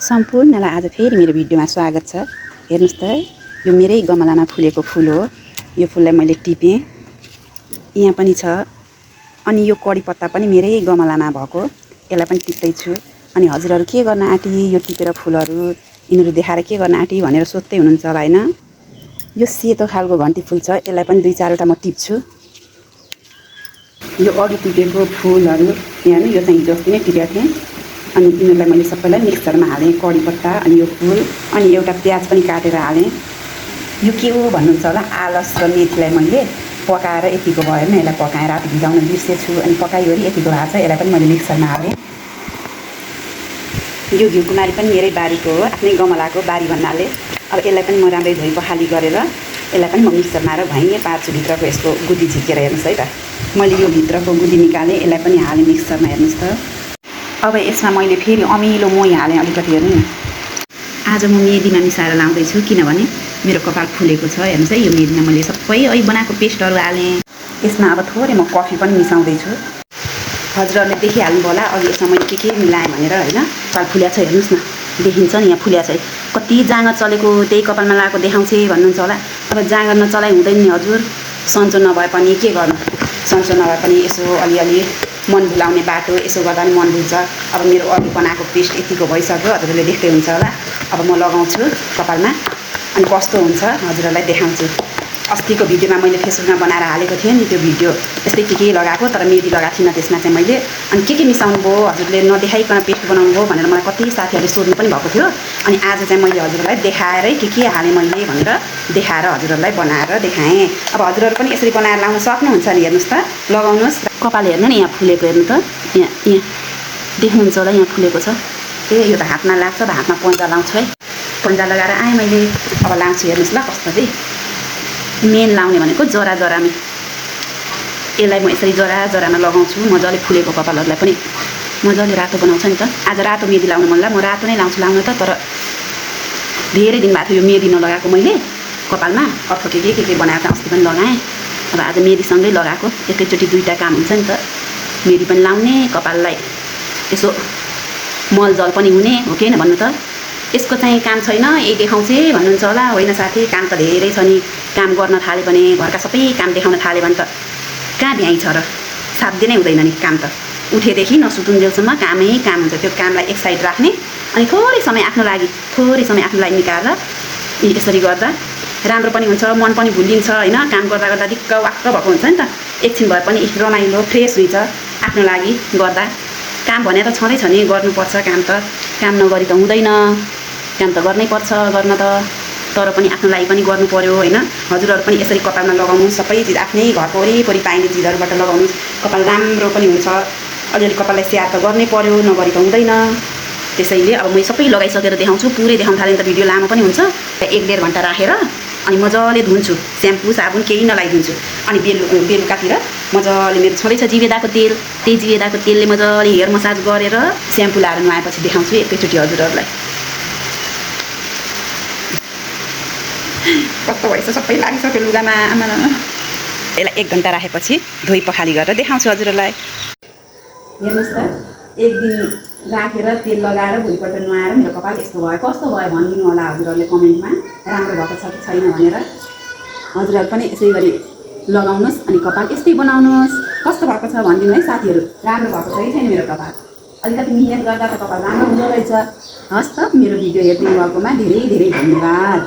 सम्पूर्णलाई आज फेरि मेरो भिडियोमा स्वागत छ। हेर्नुस् त, यो मेरै गमलामा फुलेको फुल हो। यो फुललाई मैले टिपेँ, यहाँ पनि छ। अनि यो कडी पत्ता पनि मेरै गमलामा भएको, यसलाई पनि टिप्दैछु। अनि हजुरहरू के गर्न आँटी, यो टिपेर फुलहरू यिनीहरू देखाएर के गर्न आँटी भनेर सोध्दै हुनुहुन्छ होला हैन। यो सेतो खालको घन्टी फुल छ, यसलाई पनि 2-4 वटा म टिप्छु। यो अघि टिपेको फुलहरू यहाँ यो चाहिँ जस्तै नै टिपेको थिएँ। अनि यिनीहरूलाई मैले सबैलाई मिक्सरमा हालेँ, कडी पत्ता अनि यो फुल अनि एउटा प्याज पनि काटेर हालेँ। यो के हो भन्नुहुन्छ होला, आलस र मेथीलाई मैले पकाएर यतिको भयो भने यसलाई पकाएर राति भिजाउन बिर्सेछु। अनि पकाइवरी यतिको भएको छ, यसलाई पनि मैले मिक्सरमा हालेँ। यो घिउकुमारी पनि मेरै बारीको हो, आफ्नै गमलाको बारी भन्नाले। अब यसलाई पनि म राम्रै धोइ पखाली गरेर यसलाई पनि म मिक्सरमा हालेर भैँए पार्छु। भित्रको यसको गुदी झिकेर हेर्नुहोस् है त, मैले यो भित्रको गुदी निकालेँ, यसलाई पनि हालेँ मिक्सरमा। हेर्नुहोस् त, अब यसमा मैले फेरि अमिलो मही हालेँ अलिकति। हेर्नु न, आज म मेदीमा मिसाएर लाउँदैछु किनभने मेरो कपाल फुलेको छ। हेर्नुहोस् है, यो मेदीमा मैले सबै अहिले बनाएको पेस्टहरू हालेँ। यसमा अब थोरै म कफी पनि मिसाउँदैछु। हजुरहरूले देखिहाल्नु होला अघि यसमा मैले के मिलाएँ भनेर होइन। कपाल फुल्या छ हेर्नुहोस् न, देखिन्छ नि यहाँ फुल्या छ। कति जाँगर चलेको त्यही कपालमा लगाएको देखाउँछ भन्नुहुन्छ होला। अब जाँगर नचलाइ हुँदैन नि हजुर, सन्चो नभए पनि के गर्नु। सन्चो नभए पनि यसो अलिअलि मन भुलाउने बाटो, यसो गर्दा पनि मन भुल्छ। अब मेरो अघि बनाएको पेस्ट यतिको भइसक्यो, हजुरहरूले देख्दै हुन्छ होला। अब म लगाउँछु कपालमा अनि कस्तो हुन्छ हजुरहरूलाई देखाउँछु। अस्तिको भिडियोमा मैले फेसबुकमा बनाएर हालेको थिएँ नि, त्यो भिडियो यस्तै के लगाएको, तर मेदी लगाएको थिइनँ त्यसमा चाहिँ मैले। अनि के मिसाउनु भयो हजुरले, नदेखाइकन पेस्ट बनाउनु भयो भनेर मलाई कति साथीहरूले सोध्नु पनि भएको थियो। अनि आज चाहिँ मैले हजुरहरूलाई देखाएरै के हालेँ मैले भनेर देखाएर हजुरहरूलाई बनाएर देखाएँ। अब हजुरहरू पनि यसरी बनाएर लाउन सक्नुहुन्छ नि। हेर्नुहोस् त, लगाउनुहोस्। कपाल हेर्नु नि, यहाँ फुलेको हेर्नु त, यहाँ देख्नुहुन्छ होला, यहाँ फुलेको छ। यो त हातमा लाग्छ, अब हातमा पन्जा लाउँछु है। पन्जा लगाएर आएँ मैले, अब लाउँछु। हेर्नुहोस् ल कस्तो चाहिँ मेन लाउने भनेको जरामा। यसलाई म यसरी जरामा लगाउँछु। मजाले फुलेको कपालहरूलाई पनि मजाले रातो बनाउँछ नि त। आज रातो मेदी लाउनु मन लाग्यो, म रातो नै लाउँछु लाउनु त। तर धेरै दिन भएको थियो यो मेदी नलगाएको मैले कपालमा। अर्थो के बनाएको अस्ति पनि लगाएँ। अब आज मेदीसँगै लगाएको, एकैचोटि 2टा काम हुन्छ नि त। मेदी पनि लाउने, कपाललाई यसो मलजल पनि हुने हो कि होइन भन्नु त। यसको चाहिँ काम छैन यही देखाउँछ भन्नुहुन्छ होला। होइन साथी, काम त धेरै छ नि। काम गर्न थाल्यो भने, घरका सबै काम देखाउन थाल्यो भने त कहाँ भ्याइ छ र, साध्य नै हुँदैन नि। काम त उठेदेखि नसुतुन्जेलसम्म कामै काम हुन्छ। त्यो कामलाई एक साइड राख्ने अनि थोरै समय आफ्नो लागि निकालेर यसरी गर्दा राम्रो पनि हुन्छ, मन पनि भुलिन्छ होइन। काम गर्दा दिक्क वाक्क भएको हुन्छ नि त। एकछिन भए पनि रमाइलो फ्रेस हुन्छ आफ्नो लागि गर्दा। काम भने त छँदैछ नि, गर्नुपर्छ काम त। काम नगरी त हुँदैन, काम त गर्नै पर्छ गर्न त। तर पनि आफ्नो लागि पनि गर्नु पर्यो होइन। हजुरहरू पनि यसरी कपालमा लगाउनु, सबै चिज आफ्नै घरको वरिपरि पाइने चिजहरूबाट लगाउनु, कपाल राम्रो पनि हुन्छ। अलिअलि कपाललाई स्याहार त गर्नै पर्यो, नगरी त हुँदैन। त्यसैले अब म सबै लगाइसकेर देखाउँछु। पुरै देखाउन थालेँ त भिडियो लामो पनि हुन्छ। 1-1.5 घन्टा राखेर अनि मजाले धुन्छु, स्याम्पू साबुन केही नलाइदिन्छु। अनि बेलुकातिर मजाले मेरो छँदैछ जिवेदाको तेल, त्यही जिवेदाको तेलले मजाले हेयर मसाज गरेर स्याम्पू लाएर नुहाएपछि देखाउँछु एकैचोटि हजुरहरूलाई। कस्तो भएछ, सबै लागिसक्यो लुगामा। आमा यसलाई 1 घन्टा राखेपछि धोइ पखाली गरेर देखाउँछु हजुरहरूलाई। हेर्नुहोस् त, 1 दिन राखेर तेल लगाएर भोलिपल्ट नुहाएर मेरो कपाल यस्तो भयो। कस्तो भयो भनिदिनु होला हजुरहरूले कमेन्टमा, राम्रो भएको छ कि छैन भनेर। हजुरहरू पनि यसै गरी लगाउनुहोस् अनि कपाल यस्तै बनाउनुहोस्। कस्तो भएको छ भनिदिनु है साथीहरू। राम्रो भएको छ कि छैन मेरो कपाल, अलिकति मिहिनेत गर्दा त कपाल राम्रो हुँदो रहेछ। हस् त, मेरो भिडियो हेरिदिनु भएकोमा धेरै धेरै धन्यवाद।